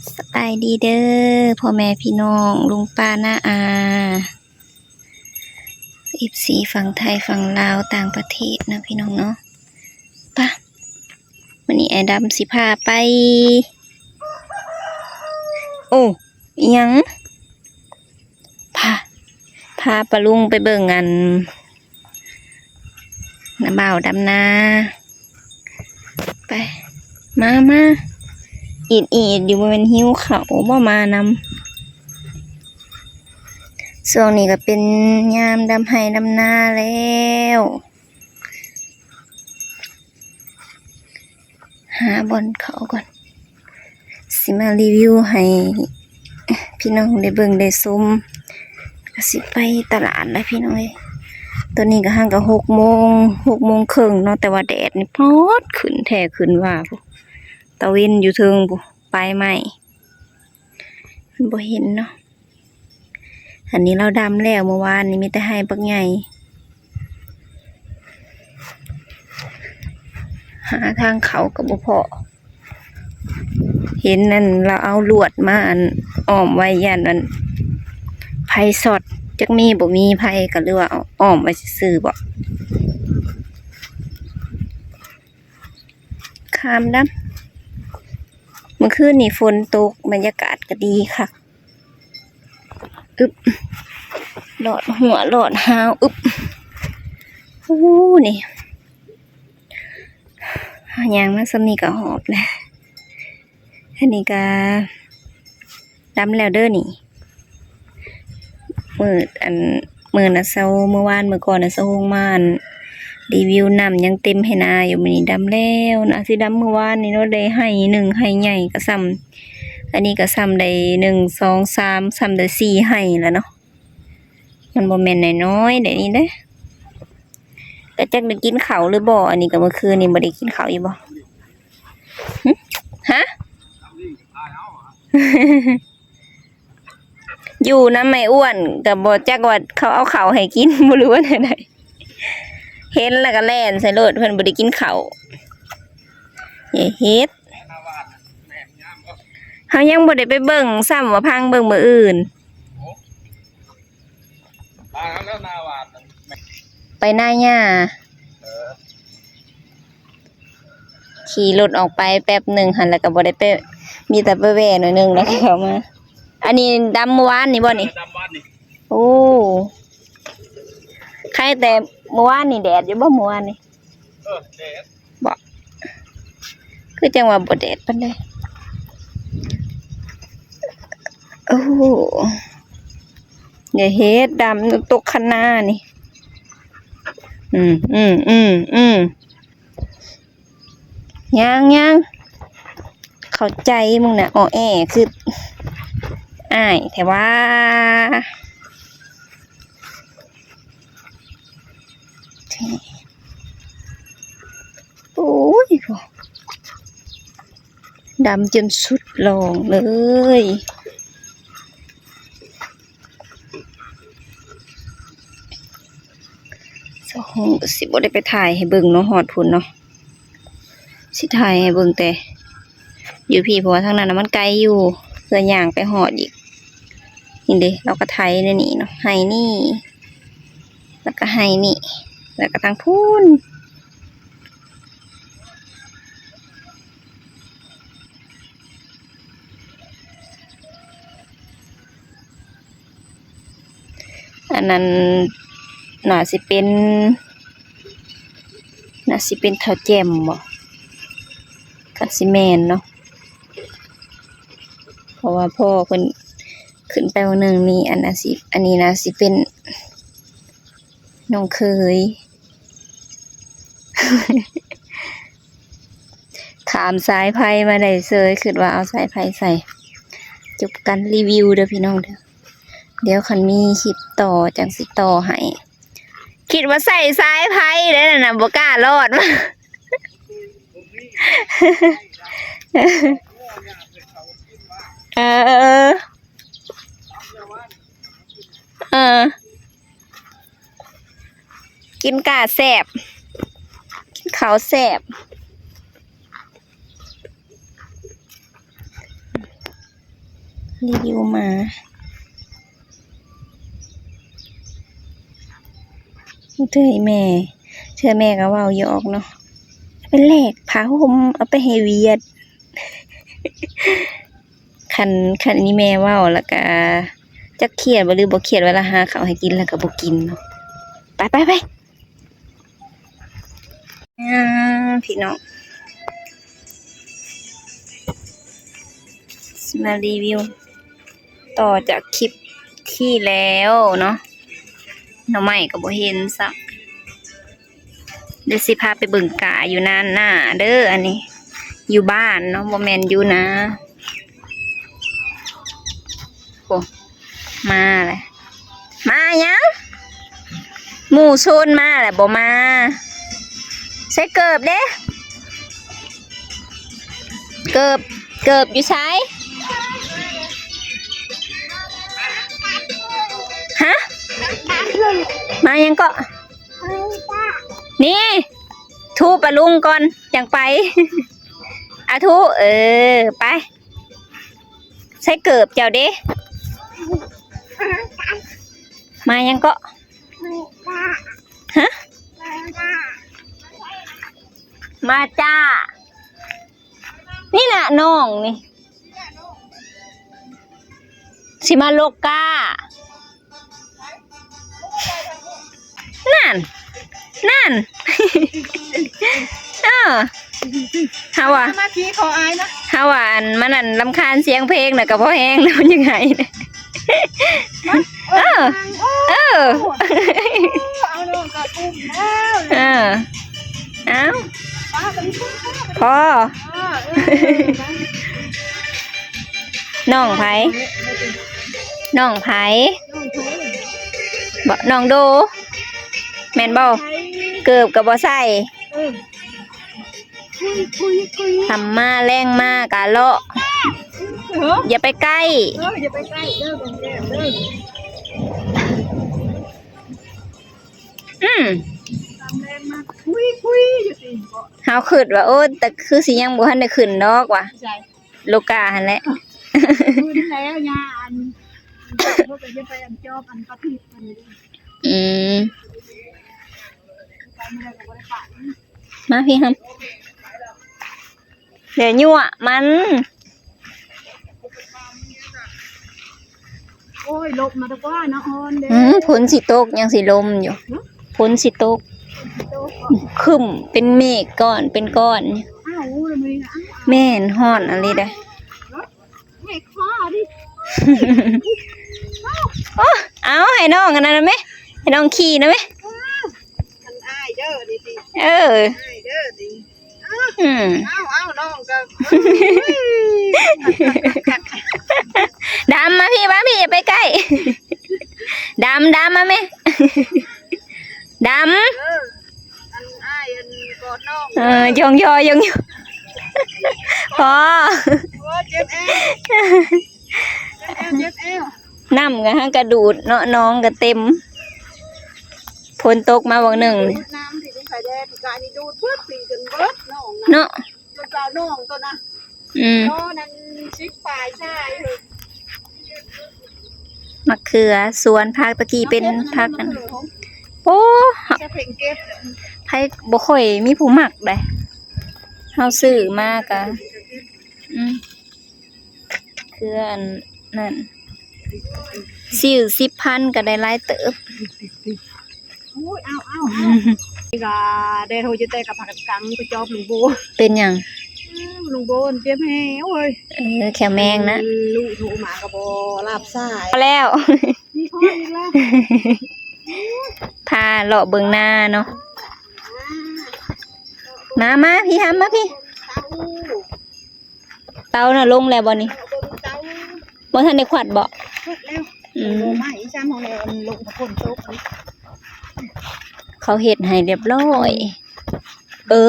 ສະບາຍດີເດີ ພໍ່ແມ່ພີ່ນ້ອງ ລຸງປ້ານ້າອາ ເອັຟຊີຝັ່ງໄທຝັ່ງລາວຕ່າງປະເທດນະພີ່ນ້ອງເນາະ. ປະ ມື້ນີ້ອ້າຍດຳຊິພາໄປ ໂອ້ ອີ່ຫຍັງ? ພາ ພາປ້າລຸງໄປເບິ່ງອັນ ນ້າບ່າວດຳນາ ໄປ ມາ ມາ ອີດໆ ຢູ່ ບໍ່ແມ່ນຫິວເຂົ້າບໍ່ ມານຳ. ຊ່ວງນີ້ກໍເປັນຍາມດຳໄຮ່ດຳນາແລ້ວ. ຫາບ່ອນເຂົ້າກ່ອນ ຊິມາຣີວິວໃຫ້ພີ່ນ້ອງໄດ້ເບິ່ງໄດ້ຊົມ. ກໍຊິໄປຕະຫຼາດແລ້ວພີ່ນ້ອງເອີຍ. ຕອນນີ້ກໍຫ່າງກັບຫົກໂມງ ຫົກໂມງເຄິ່ງເນາະ ແຕ່ວ່າແດດນີ້ປອດຂຶ້ນແທ້ຂຶ້ນວ່າ ຕາເວັນຢູ່ເທິງພຸ້ນ ປາຍໄມ້ ມັນບໍ່ເຫັນເນາະ. ອັນນີ້ລາວດຳແລ້ວ ເມື່ອວານນີ້ມີແຕ່ໄຮ່ບັກໃຫຍ່ ຫາທາງເຂົ້າກໍບໍ່ພໍ້. ເຫັນອັນລາວເອົາລວດມາອັນອ້ອມໄວ້ ຢ້ານອັນໄຟຊັອດ ຈັກມີບໍ່ມີໄຟ ກໍຫຼືວ່າອ້ອມໄວ້ຊື່ໆບໍ. ຄາມດຳ ເມື່ອຄືນນີ້ຝົນຕົກ ບັນຍາກາດກໍດີຄັກ. ອຶບ ລອດຫົວລອດຮາວ ອຶບ ໂອ້ ນີ້ ຍ່າງມາສ່ຳນີ້ກໍຫອບແລ້ວ. ອັນນີ້ກໍດຳແລ້ວເດີນີ້ ມື້ອັນ ມື້ນະເຊົ້າ ມື້ວານ ມື້ກ່ອນນະ ສາວຫົງມາອັນ ຣີວິວນ້ຳຍັງເຕັມໄຮ່ນາຢູ່. ມື້ນີ້ດຳແລ້ວນະ ຊິດຳມື້ວານນີ້ເນາະ ໄດ້ໄຮ່ໜຶ່ງ ໄຮ່ໃຫຍ່ກໍສ່ຳ ອັນນີ້ກໍສ່ຳໄດ້ໜຶ່ງ ສອງ ສາມ ສ່ຳໄດ້ສີ່ໄຮ່ແລ້ວເນາະ. ມັນບໍ່ແມ່ນນ້ອຍໆ ໄດ໋ນີ້ເດ້. ກໍຈັກໄດ້ກິນເຂົ້າຫຼືບໍ່ ອັນນີ້ກໍ ເມື່ອຄືນນີ້ບໍ່ໄດ້ກິນເຂົ້າຢູ່ບໍ່? ຫຶ? ຮະ? ຢູ່ນຳໄອ້ອ້ວນ ກໍບໍ່ຈັກວ່າເຂົາເອົາເຂົ້າໃຫ້ກິນບໍ່ ຫຼືວ່າແນວໃດ. ເຫັນແລ້ວກໍແລ່ນໃສ່ໂລດ ເພິ່ນບໍ່ໄດ້ກິນເຂົ້າ. ຢ່າເຮັດ ເຮົາຍັງບໍ່ໄດ້ໄປເບິ່ງຊ້ຳວ່າ ພັງເບິ່ງມື້ອື່ນ. ໄປນາຫຍ້າ ເອີ ຂີ່ລົດອອກໄປແປັບໜຶ່ງຫັ້ນ ແລ້ວກໍບໍ່ໄດ້ໄປ ມີແຕ່ໄປແວ່ໜ້ອຍໜຶ່ງ ແລ້ວກໍເຂົ້າມາ. ອັນນີ້ດຳມື້ວານນີ້ບໍ່ນີ້? ເອີ ດຳວານນີ້. ໂອ້ ໄຄແຕ່ມື້ວານນີ້ແດດຢູ່ບໍ່ ມື້ວານນີ້? ເອີ ແດດ. ບໍ່ ຄືຈັ່ງວ່າບໍ່ແດດປານໃດ. ໂອ້ ຢ່າເຮັດດຳ ຕົກຄັນນານີ້. ອືມ ອືມ ອືມ ອືມ ຍ່າງ ຍ່າງ ເຂົ້າໃຈມຶງນະ ອໍແອ ຄືອ້າຍແທ້ວ່າ. ໂອ້ຍ ດຳຈົນສຸດລ່ອງເລີຍ. ສາວຫົງກໍຊິບໍ່ໄດ້ໄປຖ່າຍໃຫ້ເບິ່ງເນາະ ຮອດພຸ້ນເນາະ ຊິຖ່າຍໃຫ້ເບິ່ງແຕ່ຢູ່ພີ້ ເພາະວ່າທາງນັ້ນນະມັນໄກຢູ່ ເພື່ອຍ່າງໄປຮອດອີກ. ນີ້ເດ້ ລາວກໍໄຖໃນນີ້ເນາະ ໄຮ່ນີ້ ແລ້ວກໍໄຮ່ນີ້ ແລ້ວກໍທາງພຸ້ນ. ອັນນັ້ນໜ້າຊິເປັນ ໜ້າຊິເປັນເຖົ້າແຈ່ມບໍ ຄັນຊິແມ່ນເນາະ ເພາະວ່າພໍ່ເພິ່ນຂຶ້ນໄປມື້ໜຶ່ງນີ້. ອັນນັ້ນຊິ ອັນນີ້ໜ້າຊິເປັນນ້ອງເຂີຍ. ຂ້າມສາຍໄຟມາໄດ້ເສີຍ ຄິດວ່າເອົາສາຍໄຟໃສ່. ຈົບການຣີວິວເດີພີ່ນ້ອງເດີ ດຽວຄັນມີຄລິບຕໍ່ຈັ່ງຊິຕໍ່ໃຫ້. ຄິດວ່າໃສ່ສາຍໄຟໄດ້ນັ້ນນະ ບໍ່ກ້າລອດມາ. ເອີ ເອີ ກິນກ້າແຊບ ກິນເຂົ້າແຊບ. ຣີວິວໝາ ເທື່ອແມ່ ເທື່ອແມ່ກໍເວົ້າຢອກເນາະ ໄປແລກຜ້າຫົ່ມ ເອົາໄປໃຫ້ຫວຽດ. ຄັນ ຄັນອີ່ແມ່ເວົ້າແລ້ວກະ ຈັກຄຽດບໍ່ ຫຼືບໍ່ຄຽດ ເວລາຫາເຂົ້າໃຫ້ກິນແລ້ວກະບໍ່ກິນເນາະ. ໄປ ໄປ ໄປ ອ່າ ພີ່ນ້ອງ ມາຣີວິວຕໍ່ຈາກຄລິບທີ່ແລ້ວເນາະ ໜໍ່ໄມ້ກໍບໍ່ເຫັນຊ້ຳ. ດຽວຊິພາໄປເບິ່ງກ້າຢູ່ນານາເດີ ອັນນີ້ຢູ່ບ້ານເນາະ ບໍ່ແມ່ນຢູ່ນາ. ໂອ້ ມາແລ້ວ ມາຫຍັງ? ໝູ່ຊົນມາແລ້ວບໍ່ມາ? ໃສ່ເກີບເດ້ ເກີບ ເກີບຢູ່ໃສ? ຮະ? ມາຫຍັງເກາະ? ນີ້ ທູປະລຸງກ່ອນຈັ່ງໄປ. ອາທຸ ເອີ ໄປ. ໃສ່ເກີບເຈົ້າເດ້. ມາຫຍັງເກາະ? ຮະ? ມາຈ້າ. ນີ້ນະນ້ອງນີ້ ຊິມາລົກກ້າ. ນັ້ນ ນັ້ນ ເອີ ເຮົາວ່າ ມາຂີ່ຂໍອາຍນະ ເຮົາວ່າ ອັນ ມັນ ອັນ ລຳຄານສຽງເພງນະ ກໍພໍແຮງນະ ມັນຍັງໄຫ້ນະ. ເອີ ເອີ ເອົານ້ອງກໍກຸ້ມແລ້ວ ເອີ ເອົາ ພໍ ເອີ ເອີ ນ້ອງໃຜ? ນ້ອງໃຜ? ນ້ອງໃຜ? ບໍ່ ນ້ອງໂດ ແມ່ນບໍ່? ເກີບກໍບໍ່ໃສ່ ເອີ ຄຸຍ ຄຸຍ ຄຸຍ ຄ່ຳມາແລງມາກະເລາະ ເອີ ຢ່າໄປໃກ້ ເອີ ຢ່າໄປໃກ້ເດີ ແກ້ມເດີ ອືມ ຄ່ຳແລງມາ ຄຸຍ ຄຸຍ ຢູ່ຕິ ເຮົາຄິດວ່າ ໂອ້ ແຕ່ຄືຊິຍັງບໍ່ທັນໄດ້ຂຶ້ນດອກວ່າ ໃສ? ໂລກາຫັ້ນແຫຼະ ຄືແລ້ວຍາອັນ ເຂົາກໍຈະໄປອັນຈອບອັນປະທີບອັນນີ້ ອືມ ມາພີ່ຫັ້ນ ດຽວຍົວະມັນ. ໂອ້ຍ ລົບມາແຕ່ກວ່ານະ ຮ້ອນເດ້ ອືມ ຝົນຊິຕົກ ຍັງຊິລົມຢູ່ ຝົນຊິຕົກ ຝົນຊິຕົກ ຄຶ້ມເປັນເມກກ້ອນເປັນກ້ອນ ອ້າວ ມື້ນີ້ນະ ອ້າວ ແມ່ນ ຮ້ອນອີ່ຫຼີເດ້ ແມ່ຂໍດິ ໂອ້ ເອົາ ໃຫ້ນ້ອງອັນນັ້ນນະແມ ໃຫ້ນ້ອງຂີ່ນະແມ ເອີ ອັນອ້າຍເດີນີ້ຕິ ເອີ ອ້າຍເດີນີ້ ອືມ ເອົາ ເອົາ ນ້ອງກໍ ດຳ ມາພີ້ ມາພີ້ ຢ່າໄປໃກ້ ດຳ ດຳ ມາແມ່ ດຳ ເອີ ອັນອ້າຍ ອັນກອດນ້ອງ ເອີ ຢອງຍໍ ຢອງຍໍ ພໍ ໂອ້ ເຈັບແອວ ເຈັບແອວ ເຈັບແອວ ນ້ຳກໍຫາກະດູດເນາະ ໜອງກໍເຕັມ ຝົນຕົກມາຫວ່າງໜຶ່ງ ນ້ຳທີ່ໄປແດດກາຍນີ້ດູດເບິດປີຈົນເບິດໜອງນະ ເນາະ ຈົນເຈົ້າໜອງຕົວນະ ອືມ ໂຕນັ້ນສິບປາຍຊາຍເຮີ້ຍ ໝາກເຂືອ ສວນຜັກ ຕະກີ້ເປັນຜັກອັນ ໂອ້ ໃສ່ເພັງເກັບ ໃຜບໍ່ຄ່ອຍມີຜູ້ມັກໃດ ເຮົາຊື້ມາກະ ອືມ ເຄືອອັນນັ້ນ ຊື້ສິບພັນກໍໄດ້ຫຼາຍເຕີບ ໂອ້ຍ ເອົາ ເອົາ ເອົາ ນີ້ກໍແດດໂຫດຢູ່ ແຕ່ກໍພາກັນກັງໄປຈອບລຸງໂບ ເປັນຫຍັງ? ເອີ ລຸງໂບເຈັບແຮງ ໂອ້ຍ ເອີ ແຂ້ວແມງນະ ລູກໂທມາກໍບໍ່ຮັບສາຍ ພໍແລ້ວ ມີຂໍ້ອີກແລ້ວ ພາເລາະເບິ່ງນາເນາະ ມາ ມາ ພີ້ ຫຳ ມາພີ້ ເຕົານະລົງແລ້ວບໍ່ນີ້? ບໍ່ທັນໄດ້ຂວັດບໍ່? ຂວັດແລ້ວ ອືມ ບໍ່ໄໝ້ຊ້ຳ ເຮົາແລ້ວລົງຝົນຕົກ ເຂົາເຮັດໃຫ້ຮຽບຮ້ອຍ ເອີ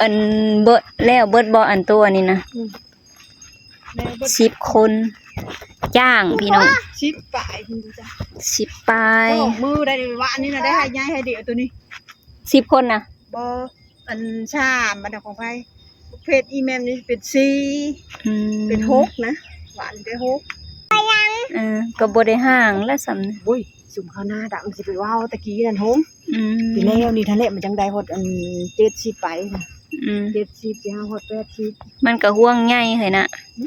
ອັນເບິດແລ້ວ ເບິດບໍ່ ອັນໂຕອັນນີ້ນະ? ອືມ ສິບຄົນ ຈ້າງ ພີ່ນ້ອງ ສິບປາຍ ສິບປາຍ ສອງມື້ໄດ້ ວານນີ້ນະ ໄດ້ໃຫ້ໃຫຍ່ໃຫ້ເດໂຕນີ້ ສິບຄົນນະ ບໍ່ ອັນສາມ ອັນຂອງໃຜ ເພດອີແມ່ມນີ້ເປັນສີ່ ອືມ ເປັນຫົກນະ ຫວານໄດ້ຫົກ ເອີ ກໍບໍ່ໄດ້ຫ່າງແຫຼະສ່ຳນີ້. ໂອ້ຍ ຊຸມເຂົ້າໜ້າດຳຊິໄປເວົ້າຕະກີ້ນັ້ນໂຮມ. ອືມ ປີແລ້ວນີ້ຫັ້ນແຫຼະ ມັນຈັ່ງໄດ້ຮອດອັນເຈັດສິບໄປ. ອືມ ເຈັດສິບ ຊິຫາຮອດແປດສິບ. ມັນກໍຮວງໃຫຍ່ເຮີ້ຍນະ. ຫຶ?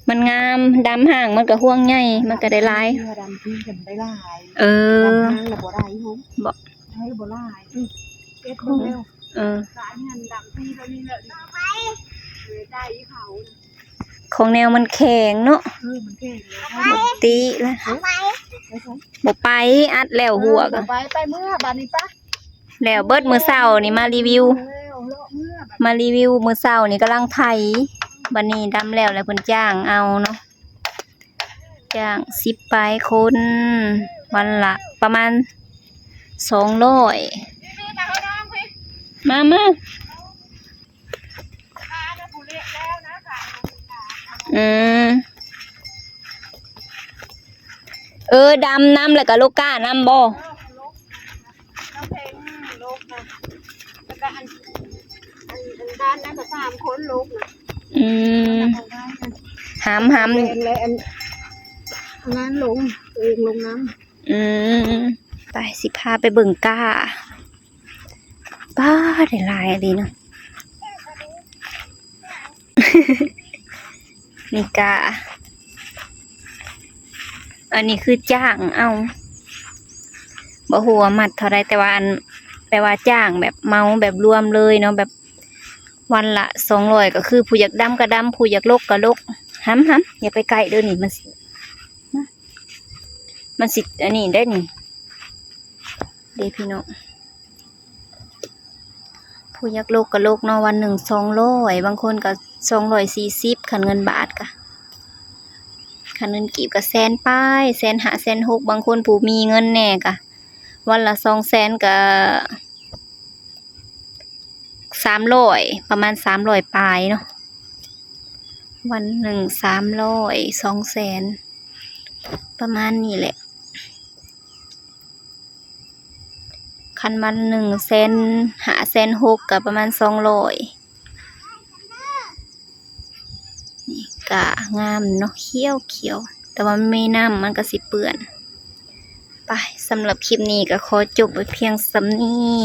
ມັນງາມ ດຳຫ່າງມັນກໍຮວງໃຫຍ່ ມັນກໍໄດ້ຫຼາຍ. ເອີ ດຳທີ່ກໍໄດ້ຫຼາຍ. ເອີ ດຳຫ່າງລະບໍ່ໄດ້ໂຮມ. ບໍ່ ໄດ້ບໍ່ຫຼາຍ. ອືມ ເກັບເບິ່ງແລ້ວ. ເອີ ກະອັນນັ້ນດຳທີ່ເຮົາມີແລ້ວນີ້ ໄດ້ເຂົາ. ຂອງແນວມັນແຂງເນາະ. ເອີ ມັນແຂງ ບໍ່ຕິລະ ເອີ ບໍ່ໄປ ອັດແລ້ວຫົວກະ ບໍ່ໄປ ໄປເມືອບາດນີ້ປະ. ແລ້ວເບິດມື້ເຊົ້ານີ້ມາຣີວິວ ເອີ ເລາະເມືອບາດ ມາຣີວິວມື້ເຊົ້ານີ້ກຳລັງໄຖ. ບາດນີ້ດຳແລ້ວ ແລ້ວເພິ່ນຈ້າງເອົາເນາະ ຈ້າງສິບປາຍຄົນ ວັນລະປະມານສອງຮ້ອຍ. ມາ ມາ. ອືມ ເອີ ດຳນຳ ແລ້ວກະລູກກ້ານຳບໍ່? ເອີ ລູກ ນ້ອງເພັງລູກນະ ແລ້ວກະອັນ ອັນ ອັນບ້ານນັ້ນກະສາມຄົນລູກນະ. ອືມ ຫາມ ຫາມ ແລະ ອັນ ອັນນັ້ນລົງ ໂຕເອງລົງນຳ. ອືມ ໄປ ຊິພາໄປເບິ່ງກ້າ. ປ້າ ໄດ້ຫຼາຍອີ່ຫຼີເນາະ ນີ້ກ້າ. ອັນນີ້ຄືຈ້າງເອົາ ບໍ່ຮູ້ວ່າມັດເທົ່າໃດ ແຕ່ວ່າອັນ ແຕ່ວ່າຈ້າງແບບເໝົາແບບລວມເລີຍເນາະ ແບບ ວັນລະສອງຮ້ອຍ ກໍຄືຜູ້ຢາກດຳກໍດຳ ຜູ້ຢາກລົກກໍລົກ. ຫຳ ຫຳ ຢ່າໄປໃກ້ເດີ ນີ້ມັນຊິ ມັນຊິອັນນີ້ໄດ໋ນີ້ ເດ້ພີ່ນ້ອງ. ຜູ້ຢາກລົກກໍລົກເນາະ ວັນໜຶ່ງສອງຮ້ອຍ ບາງຄົນກໍສອງຮ້ອຍສີ່ສິບ ຄັນເງິນບາດກະ ຄັນເງິນກີບກະແສນປາຍ ແສນຫ້າ ແສນຫົກ. ບາງຄົນຜູ້ມີເງິນແດ່ກະ ວັນລະສອງແສນກະ ສາມຮ້ອຍ ປະມານສາມຮ້ອຍປາຍເນາະ ວັນໜຶ່ງສາມຮ້ອຍ ສອງແສນ ປະມານນີ້ແຫຼະ. ຄັນວັນໜຶ່ງແສນຫ້າ ແສນຫົກ ກໍປະມານສອງຮ້ອຍ. ນີ້ກະງາມເນາະ ຂຽວໆ ແຕ່ວ່າມັນມີນ້ຳມັນກະຊິເປື້ອນ. ໄປ ສຳລັບຄລິບນີ້ກໍຂໍຈົບໄວ້ພຽງສ່ຳນີ້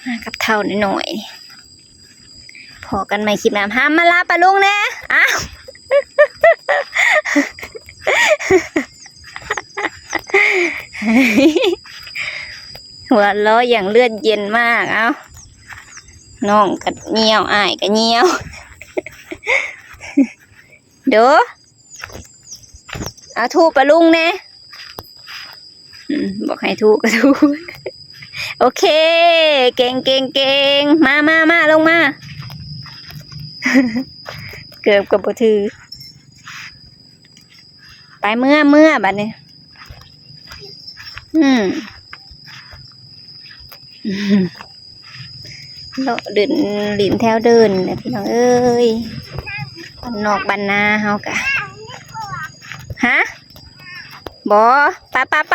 ມາກັບເຖົ້ານ້ອຍໆ. ພໍ້ກັນໃໝ່ຄລິບໜ້າ. ຫາມມາລາປາລຸງແດ່. ອ້າວ ຫົວເລາະຢ່າງເລືອດເຢັນມາກ. ເອົ້າ ນ້ອງກໍຍ່ຽວ ອ້າຍກໍຍ່ຽວ. ໂດ ເອົາຖູປາລຸງແດ່. ອືມ ບອກໃຫ້ຖູກະຖູ. ໂອເຄ ເກັ່ງ ເກັ່ງ ເກັ່ງ. ມາ ມາ ມາ ລົງມາ. ເກີບກໍບໍ່ຖື. ໄປ ເມືອ ເມືອບາດນີ້. ອືມ ເລາະເດີນຫຼິ້ນແຖວເດີ່ນແຫຼະພີ່ນ້ອງເອີຍ ບ້ານນອກບ້ານນາເຮົາກະ. ຮະ? ບໍ່ ໄປ ໄປ ໄປ.